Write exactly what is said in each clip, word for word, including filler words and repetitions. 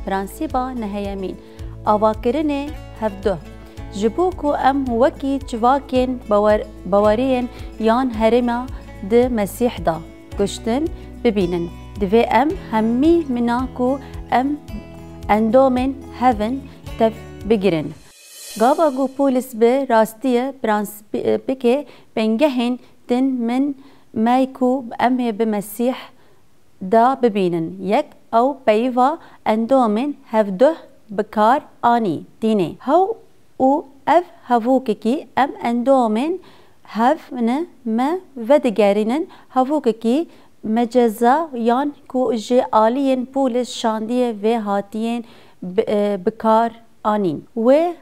Prensîba neheyemîn, avakirinê hevduh. Ji bo ku em wekî civakên bawer-, baweriyên yan herêma di Mesîh de kuştin bibînin, divê em hemî mîna ku em endomên hev in tev bigirin. Gava ku Pûlis bi rastiyê prensîbikê bingehên din min me ku em ê bi Mesîh de bibînin. Yek, ew peyva endomên hevduh bi kar anî tînê. Hew û ev hevokekî em endomên hev ne me vedigerînin hevokekî meceza yan ku ji aliyên Pûlis şandiyê vê hatiyên bi, e, bi kar anîn. Wê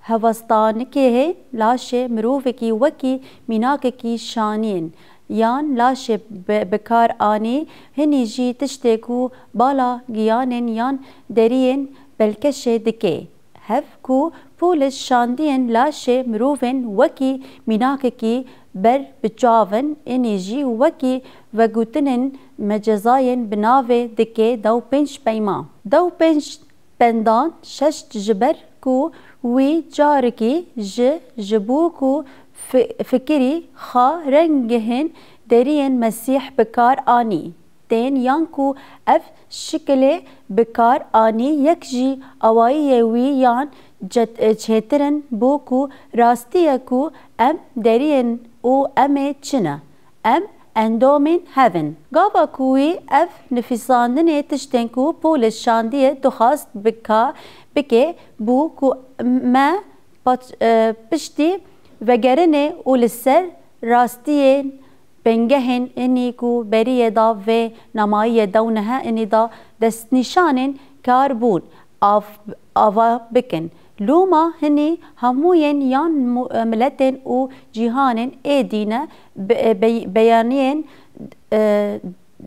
hevastanikê hê laşê mirovekî wekî mînakekî şaniyên yan laşê bi, bi kar anî, hinî jî tiştê ku bala giyanên yan deriyên belkeşê dike. Hev ku Pûlis şandiyên laşê mirovên wekî mînakekî ber bi çav in, inî jî wekî vegotinên mecezayên bi navê dike dew pênc peyma. Dew pênc pendan şeş ji ber ku wî carekî ji, ji bo ku fi-, fikirî xwe rengehên deriyên Mesîh bi kar anî. Tên yan ku ev şikilê bi kar anî, yek jî awayiyê wî yan cet-, çêtir in bo ku rastiye ku em deriyên û em ê çi ne. Em endomên hev in. Gava ku wî ev nifîsandinê tiştên ku Pûlis şandiyê dixwast bika, bike bû ku me pat-, e, piştî vegerinê û li ser rastiyên bingehên inî ku beriyê da vê namayiyê dew nehe inî da destnîşanên kar bûn av-, ava bikin. Loma hinî hemûyên yan mu-, miletên û cîhanên ê dîne be-, be-, beyaniyên, e,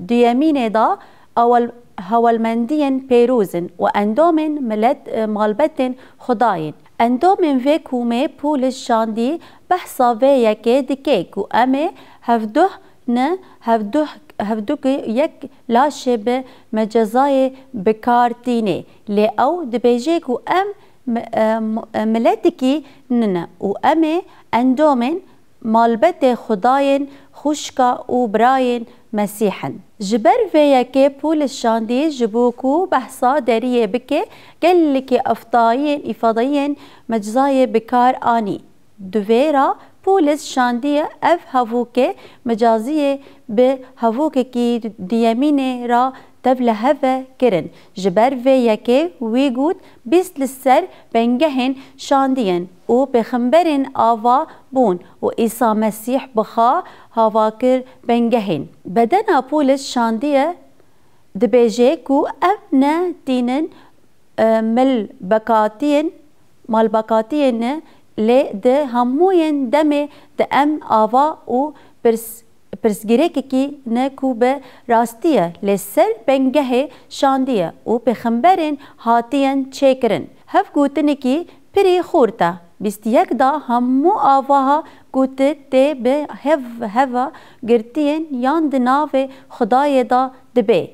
duyemînê da awel-, hewelmendiyên pêroz in û endomên milet, e, malbetên Xwedayên. Endomên vê komê Pûlis şandî behsa vê yekê dike ku em ê hevduh ne, hevduh, hevdukî yek laşê bi mecezayê bi kar tînê. Lê ew dibêje ku em mi-, e, mu-, e, miletikî nine û em ê endomên malbetê Xwedayên xwişka û birayên Mesîh in. Ji ber vê yekê Pûlis şandî ji bo ku behsa deriyê bike, gelekî eftayiyên îfadeyên mecizayê bi kar anî. Di vê re Pûlis şandiye ev hevokê mecaziyê bi hevokekî duyemînê re tevliheve kirin. Ji ber vê yekê wî got, bîst li ser bingehên şandiyên û pêxemberên ava bûn û Îsa Mesîh bi xwe hava kir bingehên. Bedena Pûlis şandiye dibêje ku ev ne tînin, e, milbekatiyên, malbekatiyên ne, lê di hemûyên demê de em ava û pirs-, pirsgirêkekî ne ku bi rastî ye li ser bingehê şandî ye û pêxemberên hatiyên çêkirin. Hevgotinekî pirî xurt e. Bîst yek da hemû avaha gotin tê bi hev-, heva girtiyên yan di navê Xwedayê de dibe.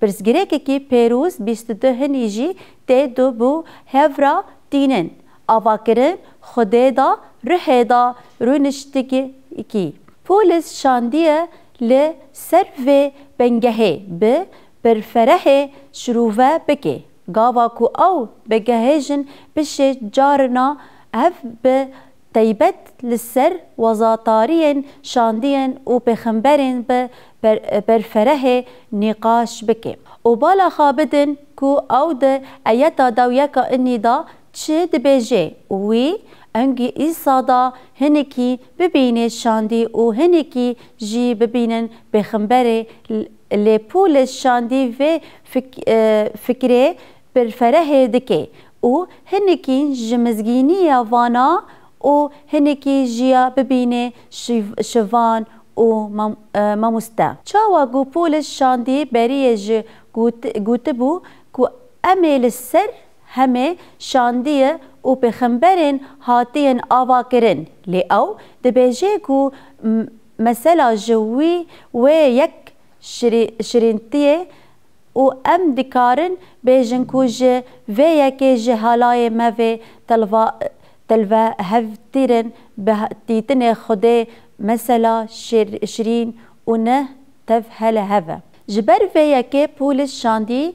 Pirsgirêkekî pêroz bîst û du hinî jî tê du bo hev re tînin. Avakirin Xwedê da ruhê da rûniştikî. Pûlis şandiye li ser vê bingehê bi pirferehê şirove bike. Gava ku ew bigehêjin pişê carina ev bi teybet li ser wezatariyên şandiyên û pêxemberên bi per-, perferehê nîqaş bike û bala xwe bidin ku ew di eyeta dawiyeka inî de çi dibêje û wî engî Îsa da hinekî bibîne şandî û hinekî jî bibînin pêxemberê. Lê Pûlis şandî vê fik-, e, fikrê pirferehê dike û hinekî ji mizgîniya vana û hinekî jiya bibîne şiv-, şivan û mam-, e, mamoste. Çawa ku Pûlis şandî beriyê ji got-, gotibû ku em ê li ser hemê şandiye û pêxemberên hatiyên avakirin, lê ew dibêje ku m-, mesela ji wî wê yek şirî-, şirîntiyê û em dikarin bêjin ku ji vê yekê ji halayê me vê telva-, telvehevtîrin bi dîtinê Xwedê mesela şir-, şirîn û ne tev hele hev e. Ji ber vê yekê Pûlis Şandî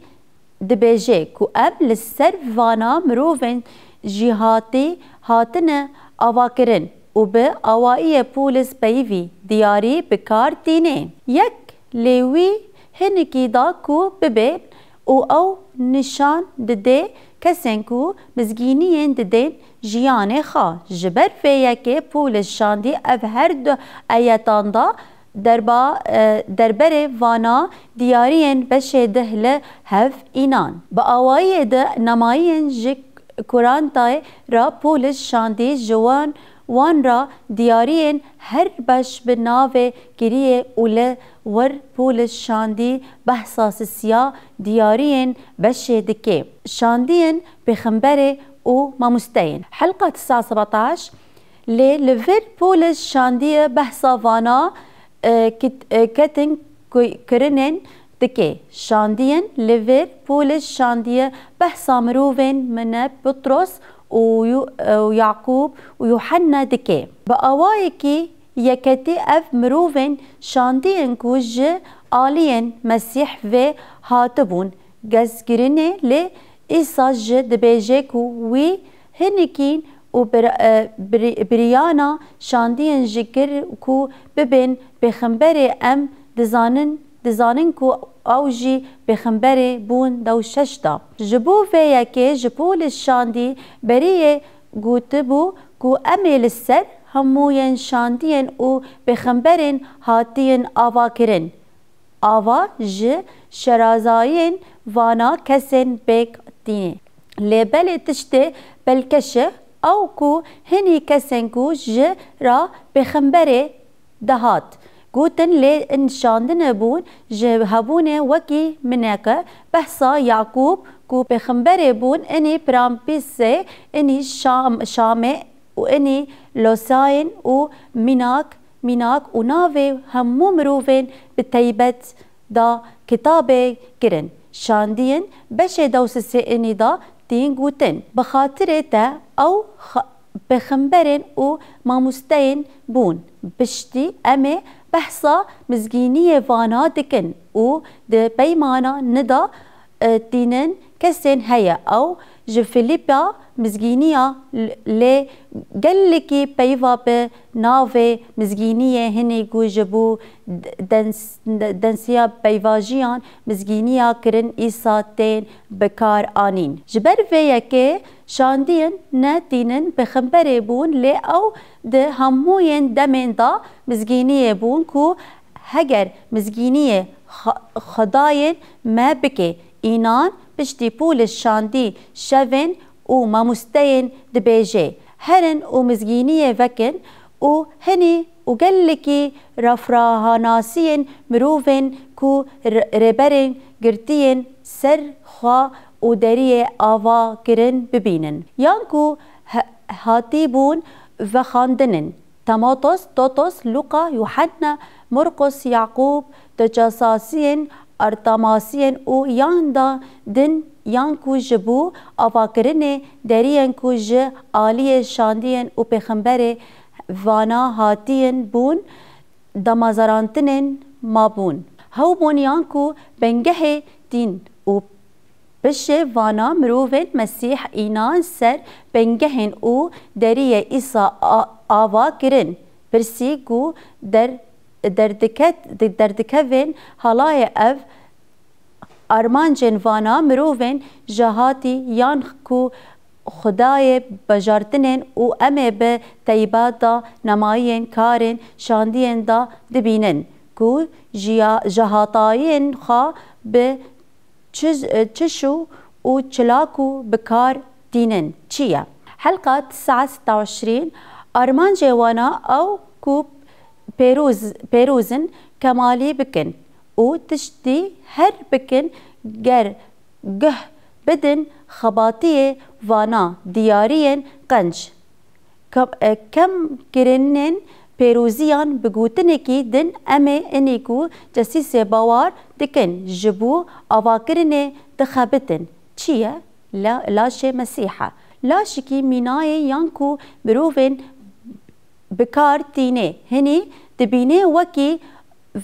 dibêje ku em li ser vana mirovên jîhatî hatine avakirin û bi awayiyê Pûlis Peyivî diyarî bi kar tîne. Yek lê wî hinekî da ku bibe û ew nîşan dide kesên ku mizgîniyên didên jiyanê xwe. Ji ber vê yekê Pûlis Şandî ev her du eyetan da derba-, e, derberê vana diyariyên beşê deh li hev înan. Bi awayiyê de nemayiyên ji Kurantayê re Pûlis Şandî ji wan, wan re diyariyên her beş bi navê kiriye û li wir Pûlis Şandî behsa sisiya diyariyên beşê dike. Şandiyên pêxemberê û mamosteyên. Helqa tisa sebetaş. Lê li vir Pûlis Şandî behsa vana, e, kit-, e, ketin ku-, kirinên dike. Şandiyên li vir Pûlis Şandî behsa mirovên mine Petros û Yu-, e, û Yaqûb û Yuhenna dike. Bi awayekî yeketî ev mirovên şandiyên ku ji aliyên Mesîh vê hatibûn gezkirinê, lê Îsa jî dibêje ku wî hinekîn û bir-, e, biri-, biriyana şandiyên jî kir ku bibên pêxemberê. Em dizanin, dizanin ku ew jî pêxemberê bûn dew şeş da. Ji bo vê yekê ji Pûlis Şandî beriyê gotibû ku em ê li ser hemûyên şandiyên û pêxemberên hatiyên ava kirin. Ava ji şerazayên vana kesên bêk tîne. Lê belê tiştê belkeş e, ew ku hinî kesên ku ji ra pêxemberê dihat gotin, lê in şandine bûn ji hebûnê wekî mineke behsa Yaqûb ku pêxemberê bûn, inî Pirampîsê, inî Şam-, Şamê û inî Losayên û Mînak, Mînak û navê hemû mirovên bi teybet da kitabê kirin. Şandiyên beşê dewsisê inî da tîn gotin. Bi xatirê te ew xa-, pêxemberên û mamosteyên bûn. Piştî em ê behsa mizgîniyê vana dikin û di peymana nida e, tînin kesên heye. Ew ji Fîlîpa mizgîniya l-, lê gelekî peyva bi navê mizgîniyê hinî ku ji bo d-, dens-, densiya peyvajiyan mizgîniya kirin îsa tên bi kar anîn. Ji ber vê yekê şandiyên ne tînin pêxemberê bûn, lê ew di hemûyên demên da mizgîniyê bûn ku heger mizgîniyê Xwe-, Xwedayên me bike. Înan piştî Pûlis Şandî şevên û mamosteyên dibêje, herin û mizgîniyê vekin û hinî û gelekî rafrahanasiyên mirovên ku re-, rêberên girtiyên ser xwe û deriyê ava kirin bibînin. Yan ku he-, hatîbûn vexwendinin. Timotos, Totos, Luqa, Yuhenna, Murqos, Yaqûb, Tecasasiyên, Artamasiyên û yan da din yan ku ji bo avakirinê deriyên ku ji aliyê şandiyên û pêxemberê vana hatiyên bûn, damazarantinên mabûn. Hew bûn yan ku bengehê tîn û Pişê vana mirovên Mesîh înan ser bengehên û deriyê Îsa a-, ava kirin. Pirsî ku der-, derdike-, derdikevên halayê ev armancên vana mirovên jehatî yan ku Xwedayê bajartinên û em ê bi teybet da nemayiyên karên şandiyên da dibînin ku jiya-, jehatayiyên xwe bi çi, çi şû û çila ku bi kar tînin çi ye? Helqa tisa sî û çar, armancê wana ew ku pêroz, pêrozin kemalî bikin û tiştî her bikin ger guh bidin xebatiyê vana diyariyên qenc. Kem, e, kem kirinên pêroziyan bi gotinekî din em ê inê ku cesîsê bawar dikin, ji bo avakirinê dixebitin. Çi ye? La-, laşê Mesîh e. Laşikî mînayê yan ku mirovên bi kar tînê. Hinî dibînê wekî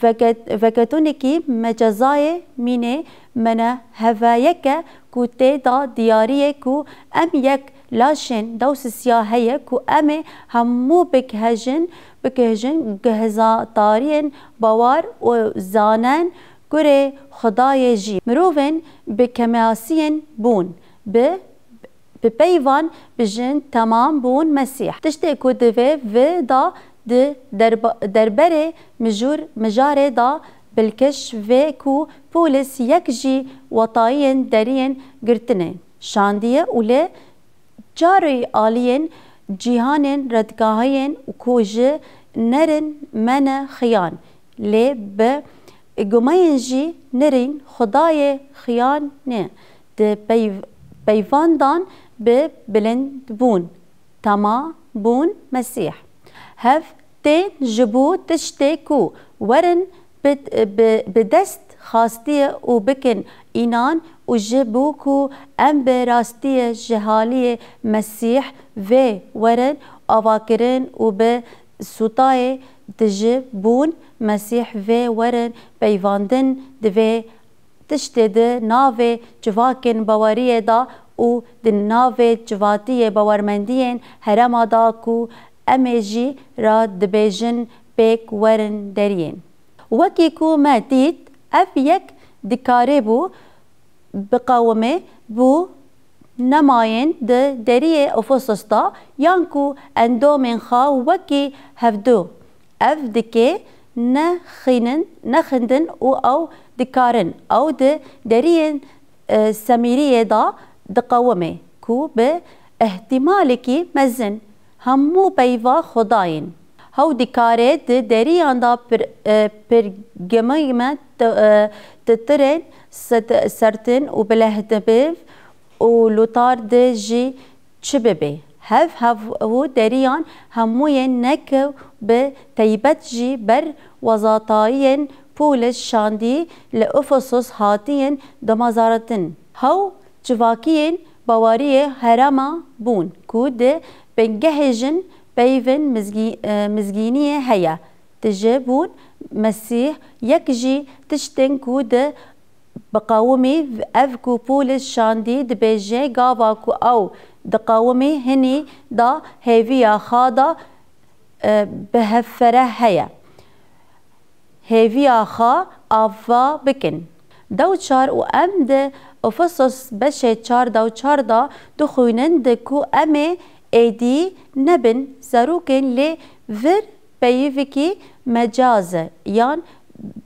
veket-, veketonekî mecezayê mînê meneheveyeke ku tê de diyarî ye ku em yek laşên dewsisiya heye ku em ê hemû bikihejin, bikihejin guheztariyên bawar û zanen kurê Xwedayê jî. Mirovên bi kemiyasiyên bûn, bi bi peyvan bijin temam bûn Mesîh. Tiştê ku divê vê da di derba-, derberê mijûr-, mijarê da bilkiş vê ku Pûlis yek jî wetayiyên deriyên girtinê şandiye û lê carî aliyên cîhanên redgahiyên ku ji nerin mene xiyan, lê bi gumeyên jî nirîn Xwedayê xiyan ne. Di peyv-, peyvandan bi bilindbûn, tema bûn Mesîh. Hev tên ji bo tiştê ku werin bi, bi, bi dest xastiye û bikin înan û ji bo ku em bi rastiyê ji haliyê Mesîh vê werin avakirin û bi sûtayê tije bûn Mesîh vê werin peyvandin divê tiştê di navê civakên baweriyê de û di navê civatiyê bawermendiyên herêma de ku em ê jî re dibêjin pêk werin deriyên. Wekî ku me dît, ev yek dikarîbû biqewimê bo nemayên di deriyê Efesos de yan ku endomên xwe wekî hevdu ev dikê nexînin, nexindin û ew dikarin ew di deriyên, e, Semîriyê de diqewimê ku bi îhtîmalekî mezin hemû peyva Xwedayên. Hew dikare di deriyan de pir-, e, pirgimîme ti-, e, titirên set-, sertin û bilehdibêv û lutar di jî çi bibe. Hev, hev û deriyan hemûyên nekew bi teybet jî ber wezatayiyên Pûlis şandî li Efesos hatiyên damezrandin. Hew civakiyên baweriyê herêma bûn ku di bingehê jin peyvên mizgî-, e, mizgîniyê heye. Tije bûn Mesîh yek jî tiştên ku di biqewimî, ev ku Pûlis şandî dibêje gava ku ew diqewimî hinî da hêviya xwe da, e, bihevfereh heye. Hêviya xwe ava bikin. Dew çar û em di Efesos beşê çar dew çar de dixwînin di ku em ê êdî nebin zarokên lê vir peyivekî mecaz e yan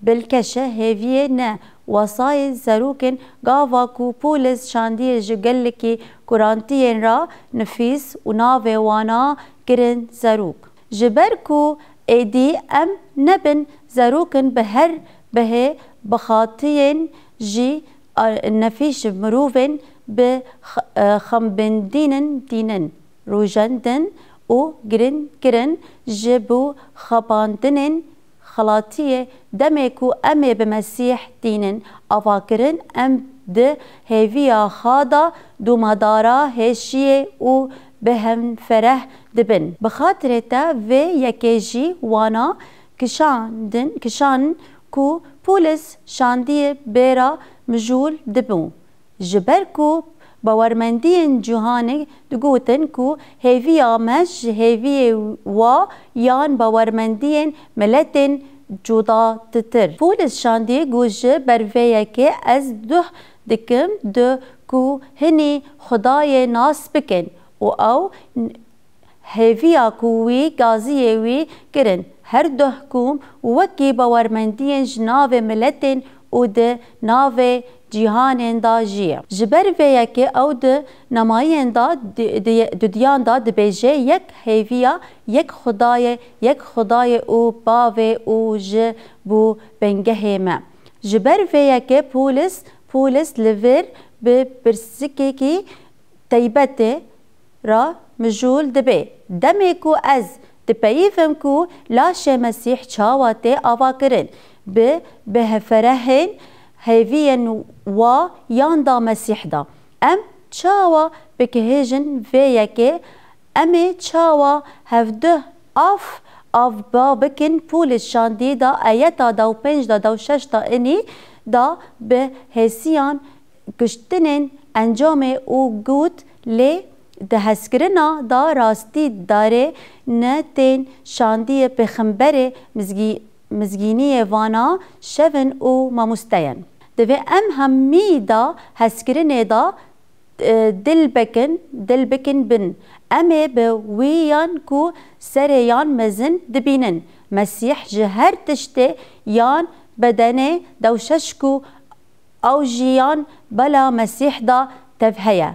bilkeş e hêviyê ne wesayê zarokên gava ku Pûlis şandiye ji gelekî kurantiyên re nifîs û navê wana kirin zarok. Ji ber ku êdî em nebin zarokin bi her bihê bixatiyên jî, a, nefîş mirovên bi x-, e, xembindînin tînin, rojandin û girin kirin ji bo xapandinên xelatiyê demê ku em ê bi Mesîh tînin avakirin, em di hêviya xwe de domadara hêşiyê û bihemfereh dibin. Bi xatirê te vê yekê jî wana kişandin, kişan ku Pûlis şandiyê bêra mijûl dibû. Ji ber ku bawermendiyên cîhanê digotin ku hêviya me ji hêviyê wa yan bawermendiyên miletên cuda ditir. Pûlis şandî got, ji ber vê yekê ez duh dikim di ku hinî Xwedayê nas bikin û ew hêviya ku wî gaziyê wî kirin. Her duh kom wekî bawermendiyên ji navê miletên û di navê cîhanên de jî ye. Ji ber vê yekê ew di nemayiyên de di, di, dudiyan de dibêje, yek hêviya, yek Xwedayê, yek Xwedayê û Bavê û ji bo bingehê me. Ji ber vê yekê Pûlis, Pûlis li vir bi pirsikekî teybetê re mijûl dibe. Demê ku ez Dipeyivim ku laşê Mesîh çawa tê avakirin, bi, bi heferehên hêviyên wa yan da Mesîh da. Em çawa bikihêjin vê yekê? Em ê çawa hevduh av, av ba bikin? Pûlîs şandî da ayeta da û pênc da, da û şeş da inî da bi hêsiyan kuştinên encamê û got, lê di hezkirina da rastî darê ne tên şandiyê pêxemberê mizgî-, mizgîniyê vana şevin û mamosteyan. Divê em hemî da hezkirinê da, e, dil bikin, dil bikin bin. Em ê bi wî yan ku serê yan mezin dibînin. Mesîh ji her tiştê yan bedenê dewşeş ku ew jiyan bela Mesîh da tev heye.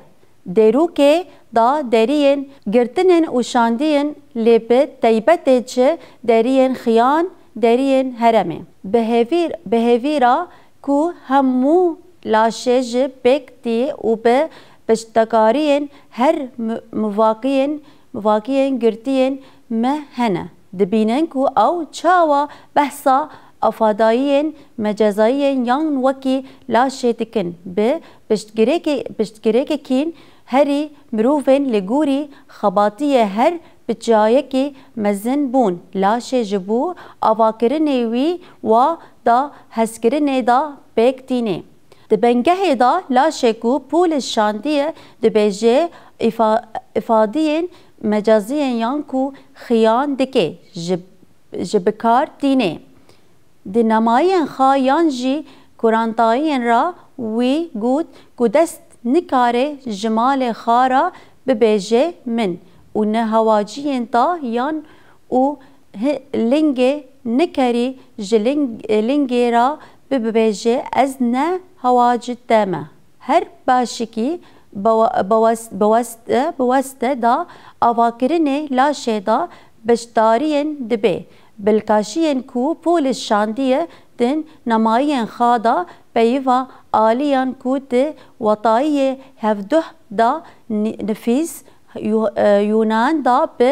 Dêrûkê da deriyên girtinên û şandiyên, lê bi teybetê çi deriyên xiyan, deriyên heremê. Bi hêvîr-, bi hêvîra ku hemû laşê ji pêk tî û bi piştekariyên her mi-, mivakiyên, mivakiyên girtiyên me hene. Dibînin ku ew çawa behsa afadayiyên mecazayiyên yan wekî laşê dikin. Bi piştgirêkê-, piştgirêkekîn herî mirovên li gorî xebatiyê her bi cayekî mezin bûn. Laşê ji bo avakirinê wî wa da hezkirinê da pêk tînê. Di bingehê de laşê ku Pûlîs şandiye dibêje îfa-, îfadeyên mecaziyên yan ku xiyan dike ji, ji bikar tînê. Di nemayên xwe yan jî kurantayên re wî got ku dest nikare ji malê xwe re bibêje min û ne hewaciyên te yan û hi-, lingê nikerî ji ling-, lingê re bibêje ez ne hewaci te me. Her başikî bi we-, bi wes-, bi wes-, bi weste da avakirinê laşê da beşdariyên dibe. Bilkaşiyên ku Pûlîs şandiye din nemayiyên xwe da peyiva aliyan ku di wetayiyê hevduh da ni-, nifîs Yu-, e, Yunan da bi,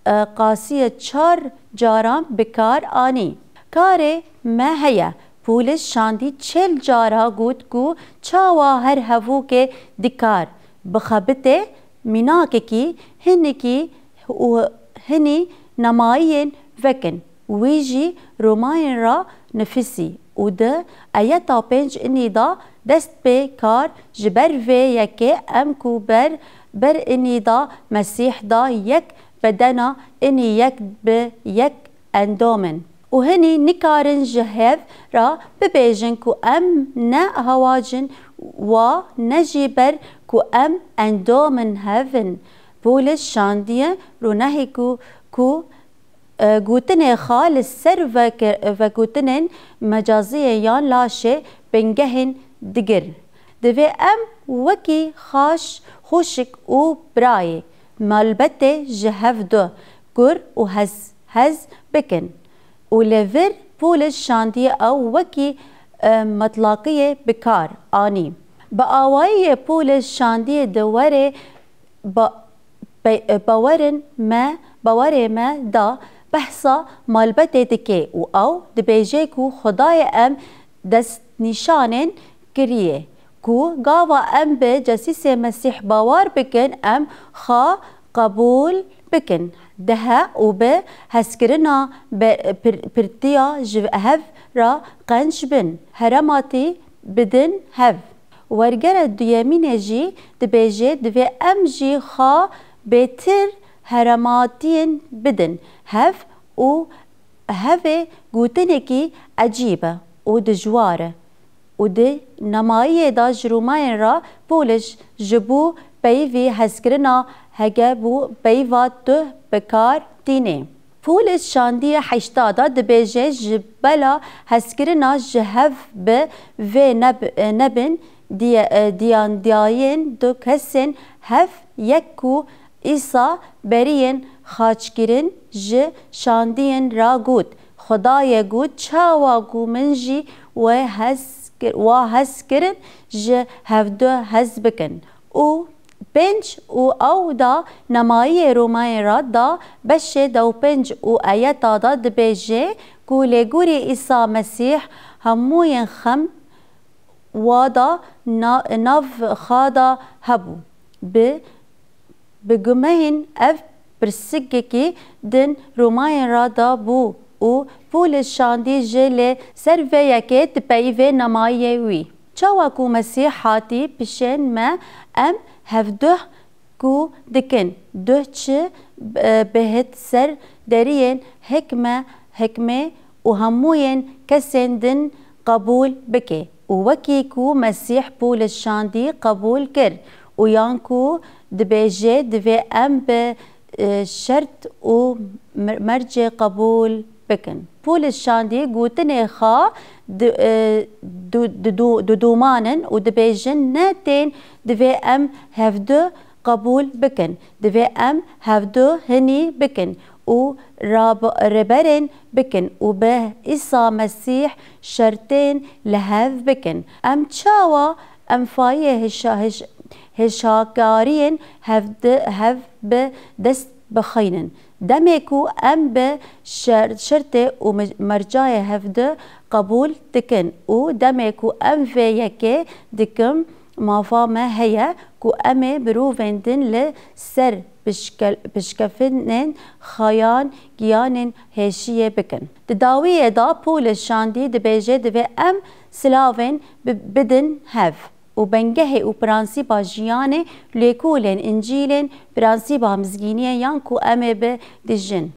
e, qasiyê çar caran bi kar anî. Karê me heye. Pûlîs şandî çil cara got ku çawa her hevokê dikar bixebite mînakekî hinekî û hinî nemayiyên vekin. Wî jî Romayên re nifisî û di ayeta pênc inî de dest pê kar, ji ber vê yekê em ku ber, ber inî de Mesîh de yek bedena inî yek bi yek endam in. Û hinî nikarin ji hev re bibêjin ku em ne hewacin wa ne jî ber ku em endamên hev in. Pûlîs şandiye rûnehî ku, ku e, gotinê xwe li ser veke-, vegotinên mecaziyê yan laşê bingehên digir. Divê em wekî xaş, xwişik û birayê malbetê ji hev du kur û hez, hez bikin. Û li vir Pûlîs şandiyê ew wekî, e, metlaqiyê bi kar anî. Bi awayiyê Pûlîs şandiyê di werê ba-, Be-, bawerin me, bawerê me da behsa malbetê dike û ew dibêje ku Xwedayê em destnîşanên kiriye ku gava em bi cesîsê Mesîh bawer bikin, em xwe qebûl bikin. Dihe û bi hezkirina be-, pir-, pirtiya ji hev re qenc bin, herematî bidin hev. Wergera duyemînê jî dibêje, divê em jî xwe bêtir herematiyên bidin hev û hevê gotinekî ecîb e û dijwar e û di nemayiyê de ji Romayên re Pûlîs ji bo peyivî hezkirina hege bû peyiva tu bi kar tîne. Pûlîs şandiye heşta de dibêje, ji bela hezkirina ji hev bi vê neb-, nebin diye-, diyandiyayên du kesên hev yek ku Îsa beriyên xaçkirin ji şandiyên re got, Xwedayê got, çawa ku min jî we hez kir-, wa hez kirin ji hevdu hez bikin. Û Pênc û ew da nemayiyê Romayên re da beşê dewpênc û eyeta da dibêje ku lêgorî Îsa Mesîh hemûyên xem wa da na-, nav xwe da hebû. Bi, bi gumehên ev pirsikekî din Romayên re da bû û Pûlis şandî jî li ser vê yekê dipeyivê nemayiyê wî. Çawa ku Mesîh hatî pişên me, em hevduh ku dikin, duh çi, e, bihit ser deriyên hikme, hikmê û hemûyên kesên din qebûl bike û wekî ku Mesîh Pûlis şandî qebûl kir û yan ku dibêje divê em bi, e, şert û mer-, mercê qebûl bikin. Pûlis şandî gotinê xwe di-, e, du-, didu-, didûmanin û dibêjin ne tên divê em hevdu qebûl bikin, divê em hevdu hinî bikin û rab-, rêberên bikin û bi Îsa Mesîh şertên li hev bikin. Em çawa em fayê hişa-, hiş-, hişakariyên hevdi-, hev bi dest bixînin? Demê ku em bi şer-, şertê û me-, mercayê hevdi qebûl dikin û demê ku em vê yekê dikim, mava me heye ku em ê mirovên din li ser pişke-, pişkefinên xayan giyanên hêşiyê bikin. Di dawiyê de Pûlis şandî dibêje divê em silavên bi-, bidin hev û bengehê û prensîba jiyanê, lêkolên, încîlên, prensîba mizgîniyê yan ku em ê bi dijin.